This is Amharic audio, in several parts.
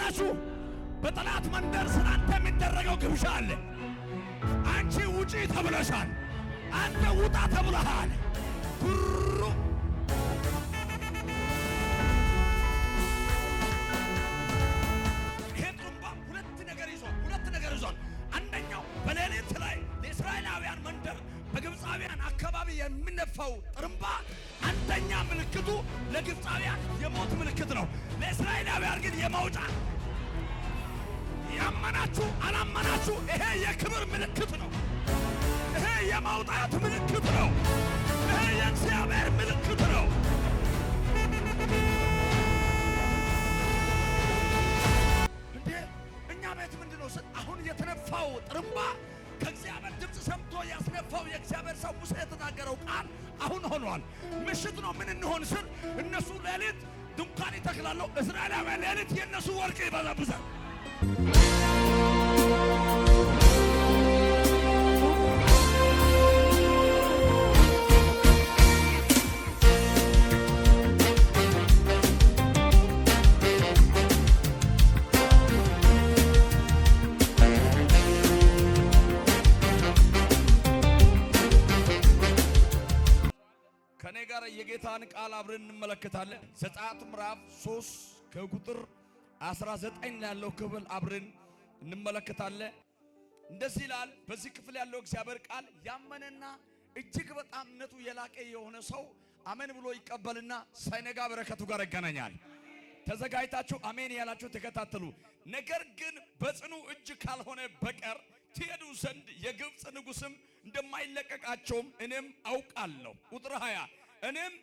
አላችሁ? በጠላት መንደር ስላንተ የሚደረገው ግብዣ አለ። አንቺ ውጪ ተብለሻል። አንተ ውጣ ተብለሃል። ጉሩ ይሄ ጥሩምባ ሁለት ነገር ይዟል። ሁለት ነገር ይዟል። አንደኛው በሌሊት ላይ ለእስራኤላውያን መንደር በግብፃውያን አካባቢ የሚነፋው ጥሩምባ አንደኛ ምልክቱ ለግብፃውያን የሞት ምልክት ነው። ለእስራኤላውያን ግን የመውጫ። ያመናችሁ አላመናችሁ፣ ይሄ የክብር ምልክት ነው። ይሄ የመውጣት ምልክት ነው። ይሄ የእግዚአብሔር ምልክት ነው። እንዴ እኛ ቤት ምንድን ነው? አሁን የተነፋው ጥሩምባ ከእግዚአብሔር ድምፅ ሰምቶ ያስነፋው የእግዚአብሔር ሰው ሙሴ የተናገረው ቃል አሁን ሆኗል። ምሽት ነው። ምን እንሆን ስል እነሱ ሌሊት ድንኳን ይተክላሉ። እስራኤላውያን ሌሊት የእነሱ ወርቅ ይበዘብዛል። ከኔ ጋር የጌታን ቃል አብረን እንመለከታለን። ዘጸአት ምዕራፍ 3 ከቁጥር 19 ያለው ክፍል አብረን እንመለከታለን። እንደዚህ ይላል። በዚህ ክፍል ያለው እግዚአብሔር ቃል ያመነና እጅግ በጣም እምነቱ የላቀ የሆነ ሰው አሜን ብሎ ይቀበልና ሳይነጋ በረከቱ ጋር ይገናኛል። ተዘጋጅታችሁ አሜን ያላችሁ ተከታተሉ። ነገር ግን በጽኑ እጅ ካልሆነ በቀር ትሄዱ ዘንድ የግብፅ ንጉሥም እንደማይለቀቃቸውም እኔም አውቃለሁ። ቁጥር 20 እኔም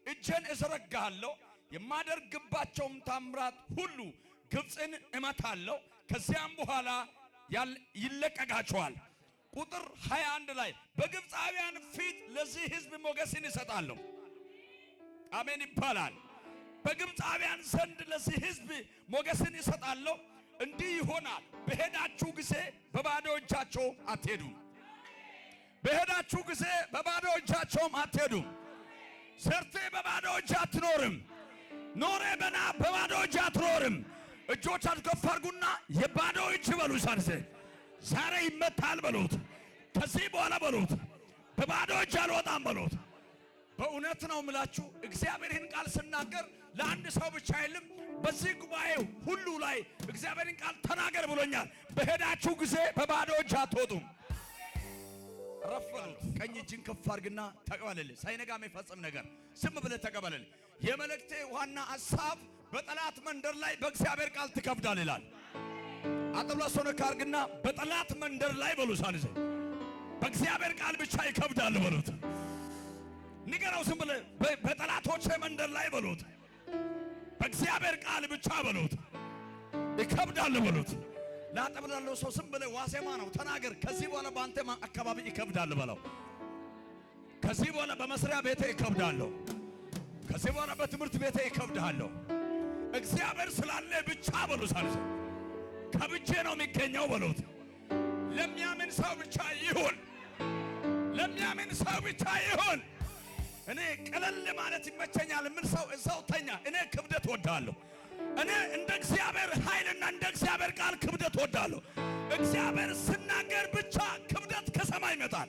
እጄን እዘረጋለሁ የማደርግባቸውም ታምራት ሁሉ ግብፅን እመታለሁ፣ ከዚያም በኋላ ይለቀቃቸዋል። ቁጥር 21 ላይ በግብፃውያን ፊት ለዚህ ሕዝብ ሞገስን እሰጣለሁ። አሜን ይባላል። በግብፃውያን ዘንድ ለዚህ ሕዝብ ሞገስን እሰጣለሁ። እንዲህ ይሆናል፣ በሄዳችሁ ጊዜ በባዶ እጃቸው አትሄዱም። በሄዳችሁ ጊዜ በባዶ እጃቸውም አትሄዱም። ሰርቴ በባዶ እጅ አትኖርም። ኖሬ በና በባዶ እጅ አትኖርም። እጆቻችሁ ከፍ አድርጉና የባዶ እጅ በሉ። ሳንሴ ዛሬ ይመታል በሉት። ከዚህ በኋላ በሉት፣ በባዶ እጅ አልወጣም በሉት። በእውነት ነው የምላችሁ፣ እግዚአብሔር ይህን ቃል ስናገር ለአንድ ሰው ብቻ አይልም። በዚህ ጉባኤ ሁሉ ላይ እግዚአብሔርን ቃል ተናገር ብሎኛል። በሄዳችሁ ጊዜ በባዶ እጅ አትወጡም። ረፈሉት። ቀኝ እጅን ከፍ አድርግና ተቀበልል። ሳይነጋ የሚፈጽም ነገር ዝም ብለህ ተቀበልል። የመልእክቴ ዋና ሐሳብ በጠላት መንደር ላይ በእግዚአብሔር ቃል ትከብዳል ይላል። አጥብላ ሰው ነካ አድርግና በጠላት መንደር ላይ በሉ ሳንዜ በእግዚአብሔር ቃል ብቻ ይከብዳል በሉት። ንገረው ዝም ብለህ በጠላቶቼ መንደር ላይ በሉት፣ በእግዚአብሔር ቃል ብቻ በሉት፣ ይከብዳል በሉት። ላጠብ ላለው ሰው ዝም ብለህ ዋዜማ ነው ተናገር። ከዚህ በኋላ በአንተ አካባቢ ይከብዳል በለው። ከዚህ በኋላ በመስሪያ ቤቴ ይከብዳለሁ። ከዚህ በኋላ በትምህርት ቤቴ ይከብዳለሁ። እግዚአብሔር ስላለ ብቻ በሉ። ሳልሰ ከብቼ ነው የሚገኘው በሉት። ለሚያምን ሰው ብቻ ይሁን። ለሚያምን ሰው ብቻ ይሁን። እኔ ቀለል ማለት ይመቸኛል ምን ሰው እዛው ተኛ። እኔ ክብደት ወዳለሁ። እኔ እንደ እግዚአብሔር ኃይልና እንደ እግዚአብሔር ቃል ክብደት ወዳለሁ። እግዚአብሔር ስናገር ብቻ ክብደት ከሰማይ ይመጣል።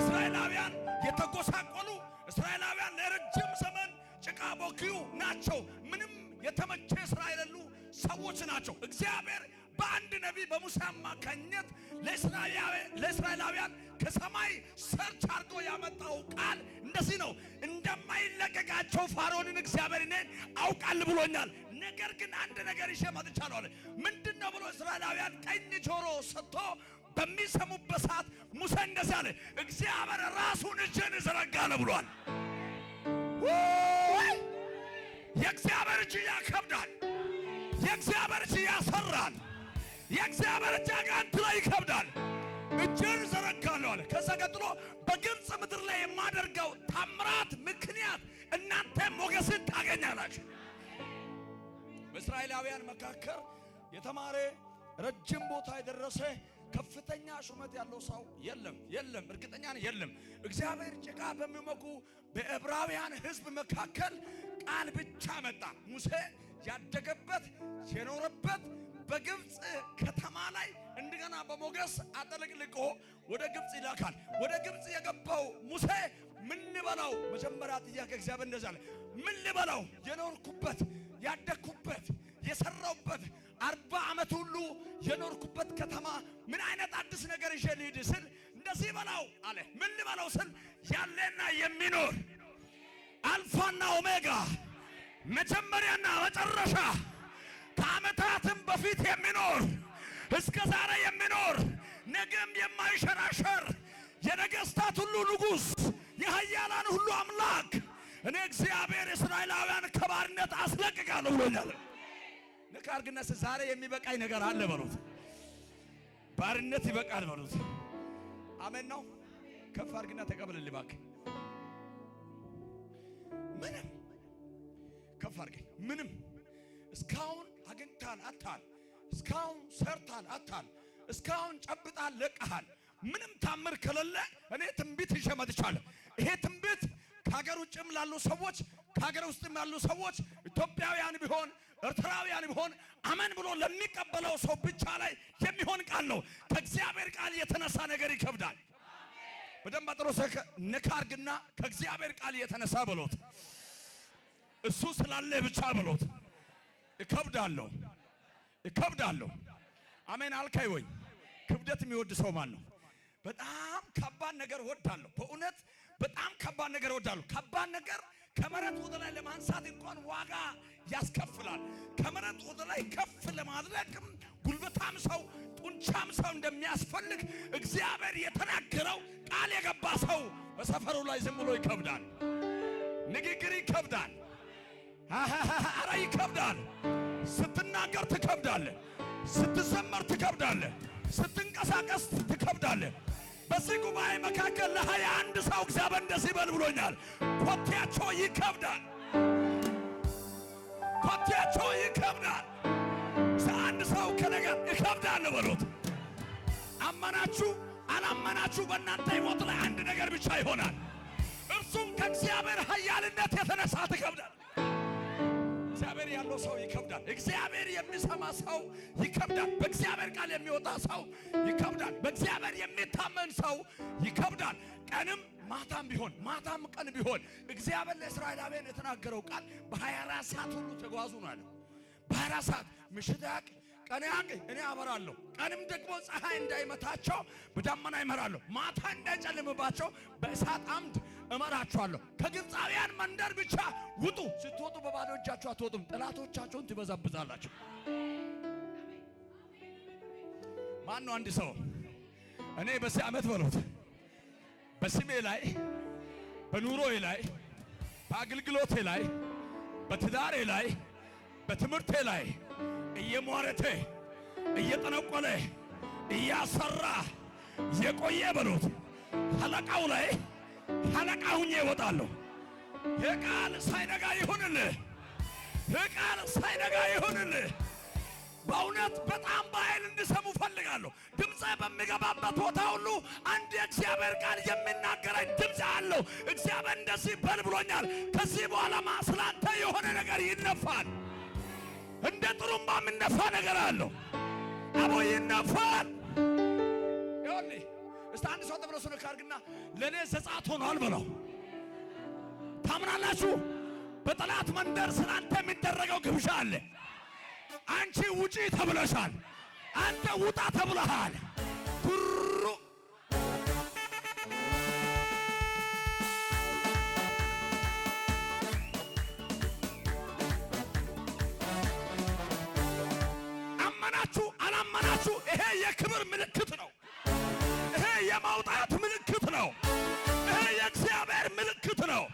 እስራኤላውያን የተጎሳቆሉ እስራኤላውያን ለረጅም ዘመን ጭቃ ቦኪው ናቸው። ምንም የተመቸ ስራ የሌሉ ሰዎች ናቸው። እግዚአብሔር በአንድ ነቢይ በሙሴ አማካኝነት ለእስራኤላውያን ከሰማይ search አድርጎ ያመጣው ቃል እንደዚህ ነው። እንደማይለቀቃቸው ፋርዖንን እግዚአብሔር እኔን አውቃል ብሎኛል። ነገር ግን አንድ ነገር ይዤ መጥቻለሁ አለ። ምንድን ነው ብሎ እስራኤላውያን ቀኝ ጆሮ ሰጥቶ በሚሰሙበት ሰዓት ሙሴ እንደዚህ አለ፣ እግዚአብሔር ራሱን እጄን እዘረጋለሁ ብሏል። የእግዚአብሔር እጅ ያከብዳል። የእግዚአብሔር እጅ ያሰራል። የእግዚአብሔር እጅ አጋንንት ላይ ይከብዳል። እጄን እዘረጋለሁ አለ። ከዛ ቀጥሎ በግብፅ ምድር ላይ የማደርገው ታምራት ምክንያት እናንተ ሞገስን ታገኛላችሁ። በእስራኤላውያን መካከል የተማረ ረጅም ቦታ የደረሰ ከፍተኛ ሹመት ያለው ሰው የለም፣ የለም፣ እርግጠኛ ነኝ የለም። እግዚአብሔር ጭቃ በሚሞኩ በዕብራውያን ሕዝብ መካከል ቃል ብቻ መጣ። ሙሴ ያደገበት የኖረበት በግብጽ ከተማ ላይ እንደገና በሞገስ አጠለቅልቆ ወደ ግብጽ ይላካል። ወደ ግብጽ የገባው ሙሴ ምን ልበላው? መጀመሪያ ጥያቄ እግዚአብሔር እንደዛ አለ፣ ምን ልበላው? የኖርኩበት ያደግኩበት የሰራውበት 40 ዓመት ሁሉ የኖርኩበት ከተማ ምን አይነት አዲስ ነገር ይዤ ልሂድ ስል እንደዚህ በላው አለ። ምን ልበላው ስል ያለና የሚኖር አልፋና ኦሜጋ መጀመሪያና መጨረሻ ከዓመታትም በፊት የሚኖር እስከ ዛሬ የሚኖር ነገም የማይሸራሸር የነገሥታት ሁሉ ንጉሥ የኃያላን ሁሉ አምላክ እኔ እግዚአብሔር እስራኤላውያን ከባርነት አስለቅቃለሁ ብሎኛል። ንካርግነስ ዛሬ የሚበቃኝ ነገር አለ በሉት። ባርነት ይበቃል በሉት። አሜን ነው። ከፍ አድርግና ተቀበልልኝ እባክህ። ምንም ከፍ አድርገኝ። ምንም እስካሁን አግኝታል አታል፣ እስካሁን ሰርታል አታል፣ እስካሁን ጨብጣል ለቀሃል። ምንም ታምር ከሌለ እኔ ትንቢት ይዤ መጥቻለሁ። ይሄ ትንቢት ከሀገር ውጭም ላሉ ሰዎች ከሀገር ውስጥም ላሉ ሰዎች ኢትዮጵያውያን ቢሆን ኤርትራውያን ቢሆን አመን ብሎ ለሚቀበለው ሰው ብቻ ላይ የሚሆን ቃል ነው። ከእግዚአብሔር ቃል የተነሳ ነገር ይከብዳል። በደንብ አጥሮ ንካርግና ከእግዚአብሔር ቃል የተነሳ በሎት፣ እሱ ስላለ ብቻ በሎት። እከብዳለሁ፣ እከብዳለሁ። አሜን አልካይ ወይ? ክብደት የሚወድ ሰው ማን ነው? በጣም ከባድ ነገር እወዳለሁ። በእውነት በጣም ከባድ ነገር እወዳለሁ። ከባድ ነገር ከመሬት ወደ ላይ ለማንሳት እንኳን ዋጋ ያስከፍላል። ከመሬት ወደ ላይ ከፍ ለማድረግም ጉልበታም ሰው ጡንቻም ሰው እንደሚያስፈልግ እግዚአብሔር የተናገረው ቃል የገባ ሰው በሰፈሩ ላይ ዝም ብሎ ይከብዳል። ንግግር ይከብዳል። ኧረ ይከብዳል። ስትናገር ትከብዳለህ። ስትዘመር ትከብዳለህ። ስትንቀሳቀስ ትከብዳለህ። በዚህ ጉባኤ መካከል ለ21 ሰው እግዚአብሔር እንደዚህ በል ብሎኛል። ኮቴያቸው ይከብዳል። ኮቴያቸው ይከብዳል። አንድ ሰው ከነገር ይከብዳል በሉት። አመናችሁ አላመናችሁ በእናንተ ሕይወት ላይ አንድ ነገር ብቻ ይሆናል። እርሱም ከእግዚአብሔር ኃያልነት የተነሳ ትከብዳል። እግዚአብሔር ያለው ሰው ይከብዳል። እግዚአብሔር የሚሰማ ሰው ይከብዳል። በእግዚአብሔር ቃል የሚወጣ ሰው ይከብዳል። በእግዚአብሔር የሚታመን ሰው ይከብዳል። ቀንም ማታም ቢሆን ማታም ቀን ቢሆን እግዚአብሔር ለእስራኤላውያን የተናገረው ቃል በ24 ሰዓት ሁሉ ተጓዙ ነው ያለው። በ24 ሰዓት ምሽት ያቅ ቀን ያቅ እኔ አበራለሁ። ቀንም ደግሞ ፀሐይ እንዳይመታቸው በዳመና ይመራለሁ። ማታ እንዳይጨልምባቸው በእሳት አምድ እመራቸዋለሁ። ከግብፃውያን መንደር ብቻ ውጡ። ስትወጡ በባዶ እጃችሁ አትወጡም፣ ጠላቶቻችሁን ትበዘብዛላችሁ። ማን ነው አንድ ሰው እኔ በዚህ ዓመት በሉት በስሜ ላይ በኑሮዬ ላይ በአገልግሎቴ ላይ በትዳሬ ላይ በትምህርቴ ላይ እየሟረተ እየጠነቆለ እያሰራ የቆየ በሉት አለቃው ላይ አለቃ ሁኜ እወጣለሁ። ይህ ቃል ሳይነጋ ይሁንልህ። ይህ ቃል ሳይነጋ ይሁንልህ። በእውነት በጣም በኃይል እንዲሰሙ ፈልጋለሁ። ድምፄ በሚገባበት ቦታ ሁሉ አንድ የእግዚአብሔር ቃል የሚናገረኝ ድምፅ አለው። እግዚአብሔር እንደዚህ በል ብሎኛል። ከዚህ በኋላማ ስላንተ የሆነ ነገር ይነፋል። እንደ ጥሩምባ የሚነፋ ነገር አለው። አቦ ይነፋል። ይኸውልህ እስቲ አንድ ሰው ተብሎ ስልክ አድርግና ለእኔ ዘጸአት ሆኗል በለው። ታምናላችሁ? በጠላት መንደር ስላንተ የሚደረገው ግብዣ አለ። አንቺ ውጪ ተብለሻል። አንተ ውጣ ተብለሃል። ጉሩ አመናችሁ አላመናችሁ፣ ይሄ የክብር ምልክት ነው። ይሄ የማውጣት ምልክት ነው። ይሄ የእግዚአብሔር ምልክት ነው።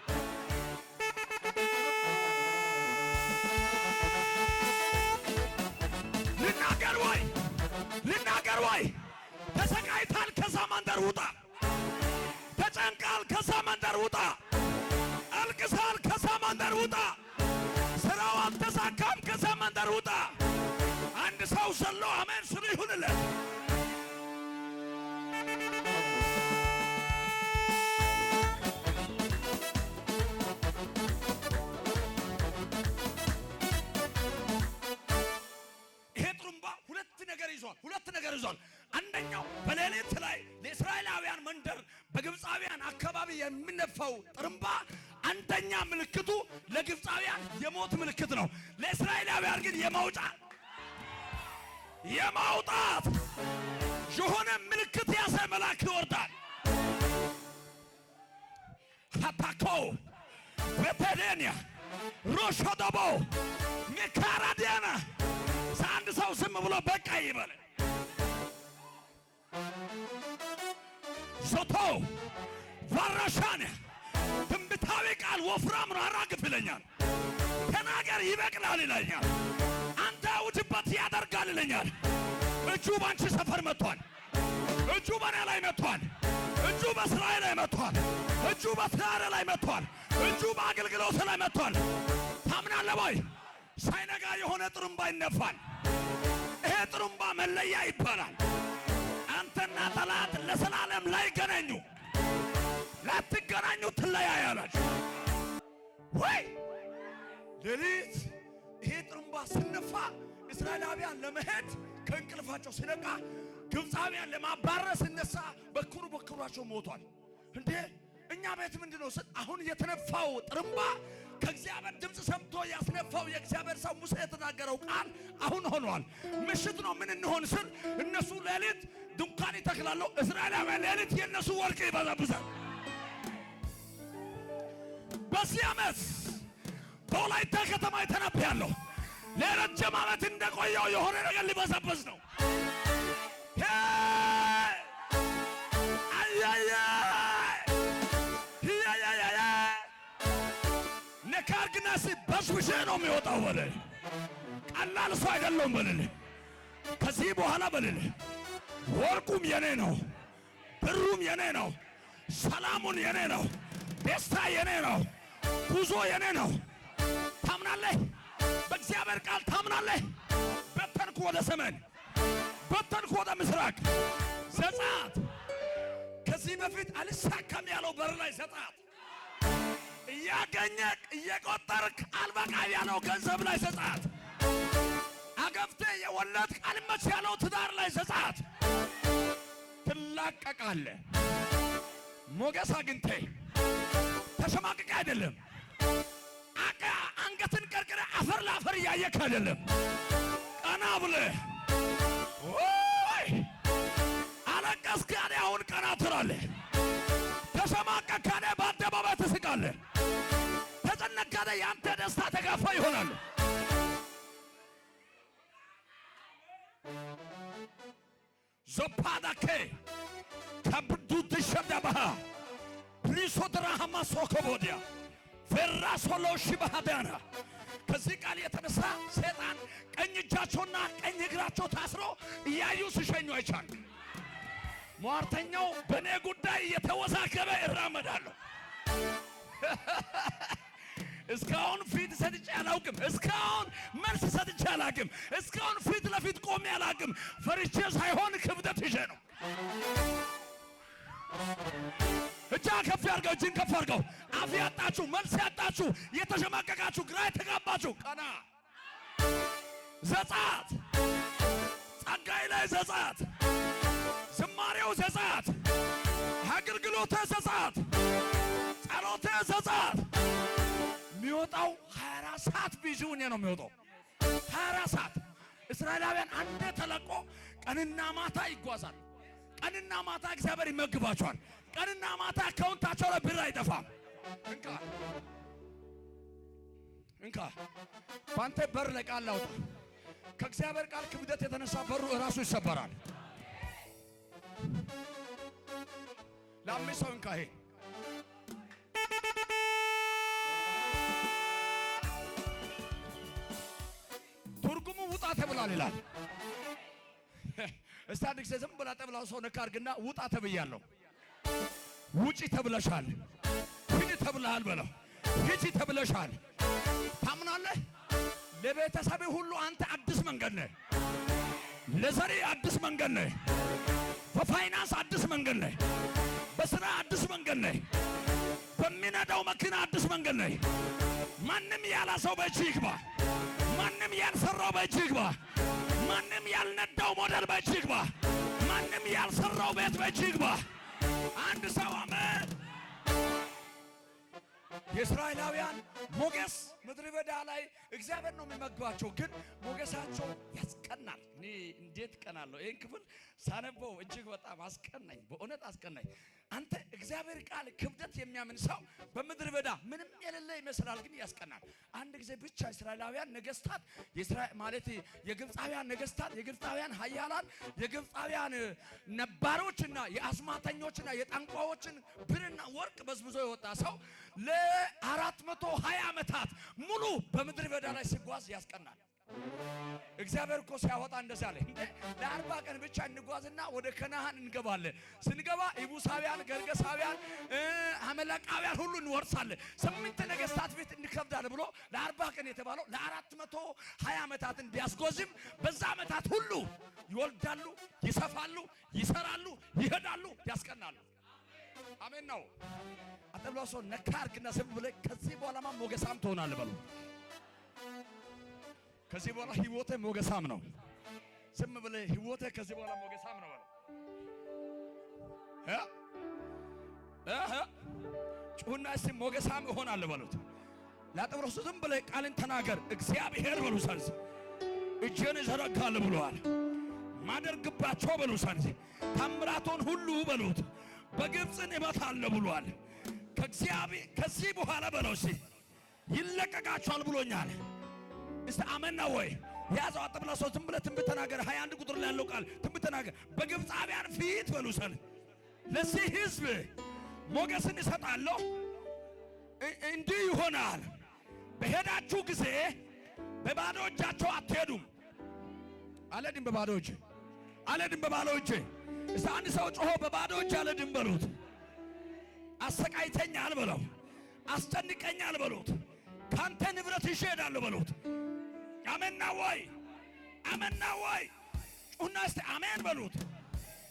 ልናገር ወይ ልናገር ወይ? ተሰቃይታል፣ ከዛ መንደር ውጣ። ተጨንቃል፣ ከዛ መንደር ውጣ። አልቅሳል፣ ከዛ መንደር ውጣ። ስራው አልተሳካም፣ ከዛ መንደር ውጣ። አንድ ሰው ዘሎ አሜን ስሉ ይሁንለት። ሁለት ነገር ይዟል። ሁለት ነገር ይዟል። አንደኛው በሌሊት ላይ ለእስራኤላውያን መንደር በግብፃውያን አካባቢ የሚነፋው ጥሩምባ አንደኛ ምልክቱ ለግብፃውያን የሞት ምልክት ነው። ለእስራኤላውያን ግን የማውጫ የማውጣት የሆነ ምልክት ያሰ መልአክ ይወርዳል። ሃታኮ በተደንያ ሮሾዶቦ ሚካራዲያና አንድ ሰው ዝም ብሎ በቃ ይበል። ሶቶ ቫራሻን ትንቢታዊ ቃል ወፍራም ነው፣ አራግፍ ይለኛል። ተናገር ይበቅላል ይለኛል። አንተ አውጅበት ያደርጋል ይለኛል። እጁ ባንቺ ሰፈር መጥቷል። እጁ በኔ ላይ መጥቷል። እጁ በስራዬ ላይ መጥቷል። እጁ በትዳሬ ላይ መጥቷል። እጁ በአገልግሎት ላይ መጥቷል። ታምናለህ ወይ? ሳይነጋ የሆነ ጥሩምባ ይነፋል። ይሄ ጥሩምባ መለያ ይባላል። አንተና ጠላት ለዘላለም ላይገናኙ ላትገናኙ ትለያያላችሁ። ወይ ሌሊት ይሄ ጥሩምባ ሲነፋ እስራኤላውያን ለመሄድ ከእንቅልፋቸው ሲነቃ ግብፃውያን ለማባረር ሲነሳ በኩሩ በኩራቸው ሞቷል። እንዴ እኛ ቤት ምንድነው? አሁን የተነፋው ጥሩምባ ከእግዚአብሔር ድምፅ ሰምቶ ያስነፋው የእግዚአብሔር ሰው ሙሴ የተናገረው ቃል አሁን ሆኗል። ምሽት ነው ምን እንሆን ስል እነሱ ሌሊት ድንኳን ይተክላሉ። እስራኤላውያን ሌሊት የእነሱ ወርቅ ይበዘብዛል። በዚህ ዓመት በወላይታ ከተማ የተነብያለሁ። ለረጅም ዓመት እንደቆየው የሆነ ነገር ሊበዘበዝ ነው። ነካርግናሲ በስብሼ ነው የሚወጣው በል። ቀላል ሰው አይደለም በልል። ከዚህ በኋላ በልል ወርቁም የኔ ነው፣ ብሩም የኔ ነው፣ ሰላሙን የኔ ነው፣ ደስታ የኔ ነው፣ ጉዞ የኔ ነው። ታምናለህ? በእግዚአብሔር ቃል ታምናለህ? በተንኩ ወደ ሰሜን፣ በተንኩ ወደ ምስራቅ። ዘጸአት ከዚህ በፊት አልሳካም ያለው በር ላይ ዘጸአት እያገኘ እየቆጠርክ አልበቃ ያለው ገንዘብ ላይ ዘጸአት አገፍቴ የወለድክ አልመች ያለው ትዳር ላይ ዘጸአት ትላቀቃለህ። ሞገስ አግኝቴ ተሸማቅቄ አይደለም፣ አንገትን ቀርቅረ አፈር ለአፈር እያየክ አይደለም፣ ቀና ብለህ ወይ አለቀስክ ያኔ አሁን ቀና ትላለህ። ተሸማቀቅክ ያኔ በአደባባይ ትስቃለህ። ተጨነቅክ ያኔ ያንተ ደስታ ተጋፋ ይሆናል። ዞፓዳኬ ከብዱ ትሸደባሃ ፕሊሶድራሃማ ሶኮቦዲያ ፌራሶሎሺ ባህዳና ከዚህ ቃል የተነሳ ሰይጣን ቀኝ እጃቸውና ቀኝ እግራቸው ታስሮ እያዩ ሲሸኙ አይቻል። ሟርተኛው በእኔ ጉዳይ እየተወዛገበ እራመዳለሁ። እስካሁን ፊት ሰጥቼ አላውቅም። እስካሁን መልስ ሰጥቼ አላውቅም። እስካሁን ፊት ለፊት ቆሜ አላውቅም። ፈርቼ ሳይሆን ክብደት ይዤ ነው። እጃ ከፍ ያርገው፣ እጅን ከፍ አድርገው። አፍ ያጣችሁ፣ መልስ ያጣችሁ፣ የተሸማቀቃችሁ፣ ግራ የተጋባችሁ ቀና። ዘጸአት ጸጋይ ላይ ዘጸአት፣ ዝማሬው ዘጸአት፣ አገልግሎተ ዘጸአት፣ ጸሎተ ዘጸአት። የሚወጣው 24 ሰዓት busy ሆኜ ነው የሚወጣው። 24 ሰዓት እስራኤላውያን አንዴ ተለቆ ቀንና ማታ ይጓዛል። ቀንና ማታ እግዚአብሔር ይመግባቸዋል። ቀንና ማታ አካውንታቸው ላይ ብር አይጠፋም። እንካ እንካ፣ ባንተ በር ላይ ቃል ላውጣ። ከእግዚአብሔር ቃል ክብደት የተነሳ በሩ እራሱ ይሰበራል። ለአምስት ሰው እንካ ይሄ ትርጉሙ ውጣ ተብሏል ይላል። እስቲ አንድ ጊዜ ዝም ብላ ጠብላው ሰው ነካ አድርግና ውጣ ተብያለሁ፣ ውጪ ተብለሻል፣ ሂድ ተብለሃል በለው፣ ሂጂ ተብለሻል። ታምናለህ? ለቤተሰብ ሁሉ አንተ አዲስ መንገድ ነህ። ለዘሪ አዲስ መንገድ ነህ። በፋይናንስ አዲስ መንገድ ነህ። በስራ አዲስ መንገድ ነህ። በሚነዳው መኪና አዲስ መንገድ ነህ። ማንም ያላሰው በእጅ ይግባ። ማንም ያልሰራው በእጅ ይግባ። ማንም ያልነዳው ሞዴል በእጅ ይግባ። ማንም ያልሰራው ቤት በእጅ ይግባ። አንድ ሰው አሜን። የእስራኤላውያን ሞገስ ምድረ በዳ ላይ እግዚአብሔር ነው የሚመግባቸው፣ ግን ሞገሳቸው ያስቀናል። እኔ እንዴት ቀናለሁ! ይህን ክፍል ሳነበው እጅግ በጣም አስቀናኝ፣ በእውነት አስቀናኝ። አንተ እግዚአብሔር ቃል ክብደት የሚያምን ሰው በምድረ በዳ ምንም የሌለ ይመስላል፣ ግን ያስቀናል። አንድ ጊዜ ብቻ እስራኤላውያን ነገስታት ማለት የግብፃውያን ነገስታት፣ የግብፃውያን ኃያላን፣ የግብፃውያን ነባሮችና የአስማተኞችና የጠንቋዎችን ብርና ወርቅ በዝብዞ የወጣ ሰው ለ420 ዓመታት ሙሉ በምድረ በዳ ላይ ሲጓዝ ያስቀናል። እግዚአብሔር እኮ ሲያወጣ እንደዛ አለ። ለ40 ቀን ብቻ እንጓዝና ወደ ከነዓን እንገባለን። ስንገባ ኢቡሳውያን፣ ገርገሳውያን፣ አመለቃውያን ሁሉ እንወርሳለን። 8 ነገስታት ቤት እንከብዳለን ብሎ ለ40 ቀን የተባለው ለ420 ዓመታትን ቢያስጎዝም በዛ ዓመታት ሁሉ ይወልዳሉ፣ ይሰፋሉ፣ ይሰራሉ፣ ይሄዳሉ፣ ያስቀናሉ። አሜን ነው። አጠብላው ሰው ነካ አድርግና ዝም ብለህ ከዚህ በኋላማ ሞገሳም ትሆናለህ በለው። ከዚህ በኋላ ህይወቴ ሞገሳም ነው። ዝም ብለህ ህይወቴ ከዚህ በኋላ ሞገሳም ነው በለው። ጩሁና እስቲ ሞገሳም እሆናለሁ በሉት። ላጥብሮስ ዝም ብለህ ቃልን ተናገር። እግዚአብሔር በሉ ሰንስ እጄን እዘረጋለሁ ብለዋል። ማደርግባቸው በሉ ሰንስ ታምራቶን ሁሉ በሉት በግብፅን እመታለሁ ብሏል። ከእግዚአብሔር ከዚህ በኋላ በለው እስቲ ይለቀቃቸዋል ብሎኛል። እስቲ አሜን ነው ወይ? ያዘው አጥብላ ሰው ዝም ብለህ ትንቢት ተናገር። 21 ቁጥር ላይ ያለው ቃል ትንቢት ተናገር። በግብፃውያን ፊት በሉ ሰን ለዚህ ህዝብ ሞገስን እሰጣለሁ። እንዲህ ይሆናል፣ በሄዳችሁ ጊዜ በባዶ እጃቸው አትሄዱም። አልሄድም በባዶ እጅ፣ አልሄድም በባዶ እጅ። እስቲ አንድ ሰው ጮሆ በባዶ እጅ አልሄድም በሉት። አሰቃይተኛል በለው፣ አስጨንቀኛል በሉት። ካንተ ንብረት ይዤ እሄዳለሁ በሉት። አሜን ነው ወይ? አሜን ነው ወይ? ጩሁና እስቲ አሜን በሉት።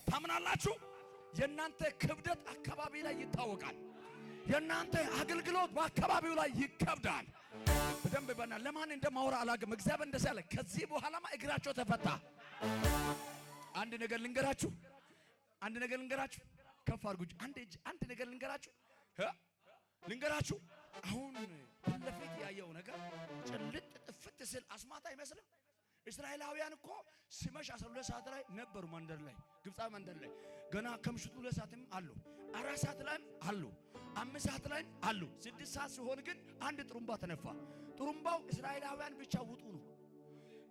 ታምናላችሁ? የእናንተ ክብደት አካባቢ ላይ ይታወቃል። የእናንተ አገልግሎት በአካባቢው ላይ ይከብዳል። በደንብ በና ለማን እንደማወራ አላውቅም። እግዚአብሔር እንደዚህ አለ፣ ከዚህ በኋላማ እግራቸው ተፈታ። አንድ ነገር ልንገራችሁ፣ አንድ ነገር ልንገራችሁ። ከፍ አድርጉ። አንድ እጅ፣ አንድ ነገር ልንገራችሁ ልንገራችሁ። አሁን ፊት ለፊት ያየው ነገር ጭልጥ ጥፍት ስል አስማት አይመስልም? እስራኤላውያን እኮ ሲመሽ 12 ሰዓት ላይ ነበሩ መንደር ላይ፣ ግብፃዊ መንደር ላይ ገና ከምሽቱ 2 ሰዓትም አሉ፣ 4 ሰዓት ላይም አሉ፣ 5 ሰዓት ላይም አሉ። 6 ሰዓት ሲሆን ግን አንድ ጥሩምባ ተነፋ። ጥሩምባው እስራኤላውያን ብቻ ውጡ ነው።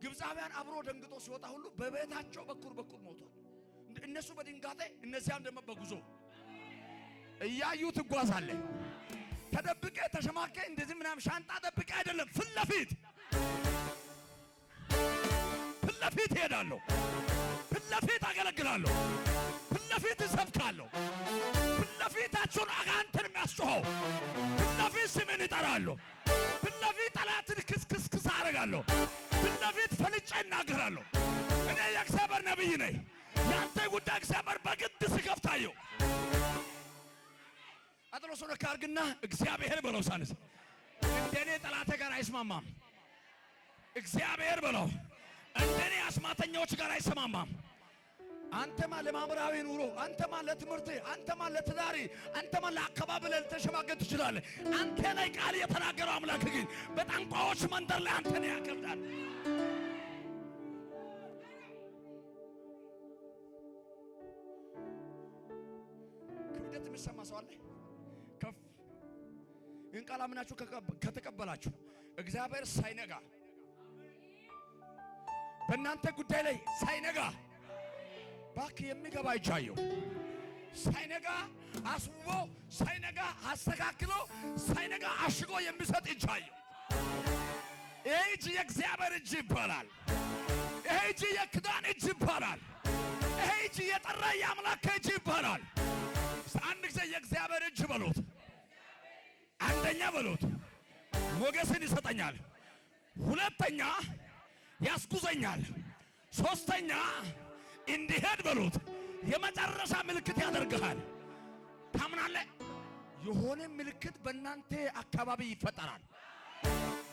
ግብፃውያን አብሮ ደንግጦ ሲወጣ ሁሉ በቤታቸው በኩር በኩር ሞቷል። እነሱ በድንጋጤ እነዚያም ደግሞ በጉዞ እያዩ ትጓዛለህ። ተደብቀ ተሸማቀ እንደዚህ ምናምን ሻንጣ ደብቀ አይደለም፣ ፊት ለፊት ፊት ለፊት እሄዳለሁ፣ ፊት ለፊት አገለግላለሁ፣ ፊት ለፊት እሰብካለሁ፣ ፊት ለፊታችሁን አጋንንትን የሚያስጮኸው ፊት ለፊት ስምን እጠራለሁ፣ ፊት ለፊት ጠላትን ክስክስክስ አደርጋለሁ፣ ፊት ለፊት ፈልጬ እናገራለሁ። እኔ የእግዚአብሔር ነቢይ ነኝ። ያንተ ጉዳይ እግዚአብሔር በግድ ሲከፍታየው አጥሮስ ነው ካርግና እግዚአብሔር በለው ሳንስ እንደኔ ጠላቴ ጋር አይስማማም። እግዚአብሔር በለው እንደኔ አስማተኛዎች ጋር አይስማማም። አንተማ ለማህበራዊ ኑሮ፣ አንተማ ለትምህርት፣ አንተማ ለትዳሪ፣ አንተማ ለአካባቢ ልትሸማገል ትችላለህ። አንተ ላይ ቃል የተናገረው አምላክ ግን በጠንቋዮች መንደር ላይ አንተን ያከብዳል። ክብደት የሚሰማ ሰው አለ? ከፍ ይህን ቃል አምናችሁ ከተቀበላችሁ እግዚአብሔር ሳይነጋ በእናንተ ጉዳይ ላይ ሳይነጋ ባክ የሚገባ ይቻየው ሳይነጋ አስውቦ ሳይነጋ አስተካክሎ ሳይነጋ አሽጎ የሚሰጥ ይቻየው። ይሄ እጅ የእግዚአብሔር እጅ ይባላል። ይሄ እጅ የክዳን እጅ ይባላል። ይሄ እጅ የጠራ የአምላክ እጅ ይባላል። አንድ ጊዜ የእግዚአብሔር እጅ በሉት። አንደኛ በሉት ሞገስን ይሰጠኛል፣ ሁለተኛ ያስጉዘኛል፣ ሶስተኛ እንዲሄድ በሉት የመጨረሻ ምልክት ያደርግሃል። ታምናለህ? የሆነ ምልክት በእናንተ አካባቢ ይፈጠራል።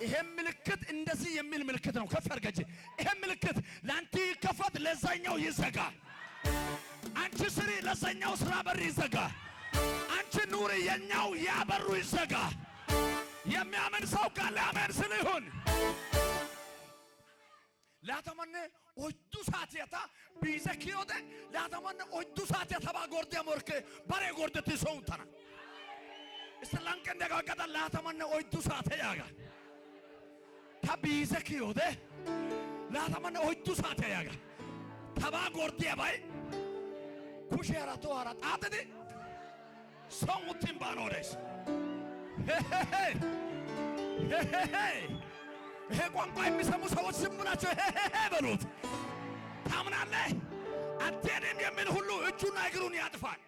ይሄ ምልክት እንደዚህ የሚል ምልክት ነው። ከፍ አድርገህ ይሄ ምልክት ላንተ ይከፈት፣ ለዛኛው ይዘጋ። አንቺ ስሪ፣ ለዛኛው ስራ በር ይዘጋ። አንቺ ኑሪ፣ የኛው ያ በሩ ይዘጋ። የሚያምን ሰው ካለ አሜን ስል ይሁን። 24 saatiyata biize kiyode 24 saatiya tabaa gordiya morkke baree gordetti son uttana. Issi lanqqen de'iyagaa oyqqada 24 saate yaaga. Ta biize kiyode 24 saatiya yaaga. Tabaa gorddiyabay kushiyaara tohuwaara xaaxidi son uttin baanawu de'ees. ሄሄሄ ይሄ ቋንቋ የሚሰሙ ሰዎች ዝም ብላቸው ሄሄሄ በሉት። ታምናለህ? አትሄድም የሚል ሁሉ እጁና እግሩን ያጥፋል።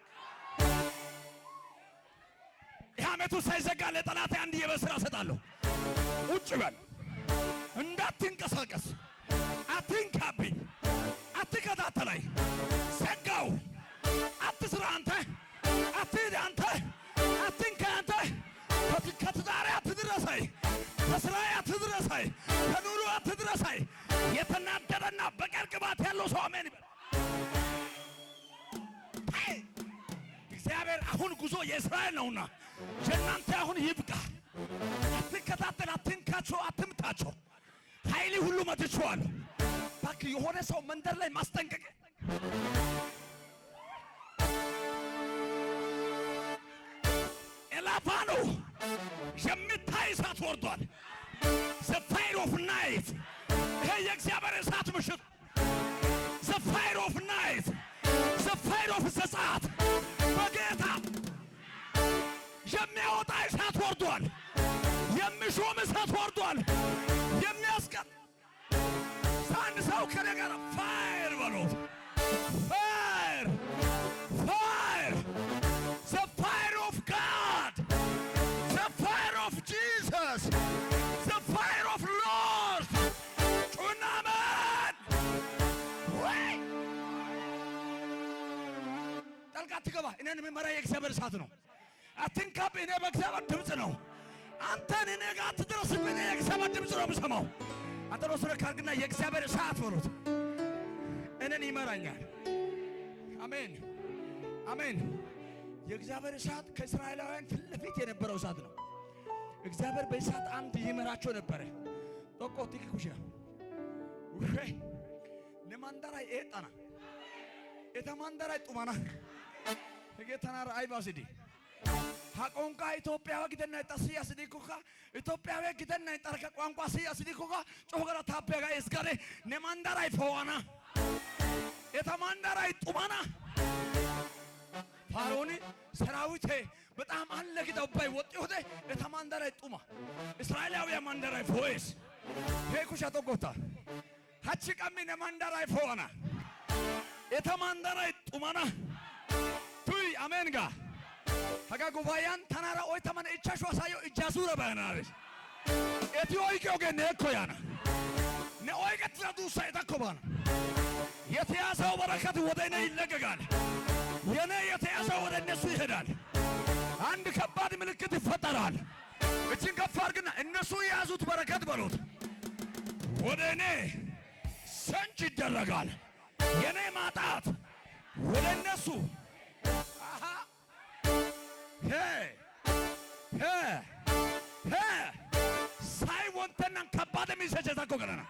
ይህ ዓመቱ ሳይዘጋ ለጠላቴ አንድ የቤት ስራ እሰጣለሁ። ቁጭ በል፣ እንዳትንቀሳቀስ፣ አትንካብኝ፣ አትከታተለኝ፣ ዘጋው። አትስራ አንተ፣ አትሂድ አንተ፣ አትንካ አንተ፣ ከትዳሬ አትድረሰኝ፣ ከስራዬ አትድረሰኝ፣ ከኑሮ አትድረሰኝ። የተናደደና በቀል ቅባት ያለው ሰው አሜን ይበል። አይ! እግዚአብሔር አሁን ጉዞ የእስራኤል ነውና የእናንተ አሁን ይብቃ። አትከታተል፣ አትንካቸው፣ አትምታቸው። ኃይሌ ሁሉ መትቼዋለሁ። እባክህ የሆነ ሰው መንደር ላይ ማስጠንቀቅ ኤላፋኖ የሚታይ እሳት ወርዷል። The fire of night፣ ይሄ የእግዚአብሔር እሳት ምሽት፣ the fire of night, the fire of ዘጸአት በጌታ የሚያወጣ እሳት ወርዷል። የሚሾም እሳት ወርዷል። የሚያስቀጥ አንድ ሰው ከኔ ጋር fire በሉት። Fire, fire, the fire of God, the fire of Jesus, the fire of Lord። ጩና አሜን። ወይ ጣልቃ አትገባ። እኔን የሚመራ የእግዚአብሔር እሳት ነው። አትንካብኝ። እኔ በእግዚአብሔር ድምፅ ነው። አንተን እኔ ጋር አትድረስብኝ። እኔ የእግዚአብሔር ድምፅ ነው የምሰማው። አንተ ነው ስለ ካልግና የእግዚአብሔር እሳት በሉት። እኔን ይመራኛል። አሜን አሜን። የእግዚአብሔር እሳት ከእስራኤላውያን ፊት ለፊት የነበረው እሳት ነው። እግዚአብሔር በእሳት አምድ ይመራቸው ነበረ። ጦቆ ቲኪ ኩሻ ውሼ ne manddaray eexxana, eta manddaray xumana. Hegee tanaara ayba asi dii? Ha ቋንቋ ኢትዮጵያዊ gidenna ixxa siya sidikkokka ኢትዮጵያዊ gidenna ixxarka ቋንቋ siya sidikkokka coo gara taappe hagaa ezggane ne manddaray poo'ana, eta manddaray xumana. ፋሮኒ ሰራዊቴ በጣም አለ gida ubbay woxxi wode eta manddaray xuma, እስራኤላውያን manddaray poo'ees. He kushiya xoqqu ootta. Hachchi qammi ne manddaray poo'ana, eta manddaray xumana. Tuy አሜን ጋ hagaa gubaayan tanaara 45 asaayyo ijjaasuura bayanaares. Eti oyqqiyoogee neekko yaana. Ne oyqettida duussa etakko baana. የተያዘው በረከት ወደ እኔ ይለቀቃል። የኔ የተያዘው ወደ እነሱ ይሄዳል። አንድ ከባድ ምልክት ይፈጠራል። እችን ከፍ አድርግና እነሱ የያዙት በረከት በሉት ወደ እኔ ሰንጅ ይደረጋል። የኔ ማጣት ወደ እነሱ አሃ ሄ ሄ ሄ ሳይ ወንተናን ከባድ message takko galana.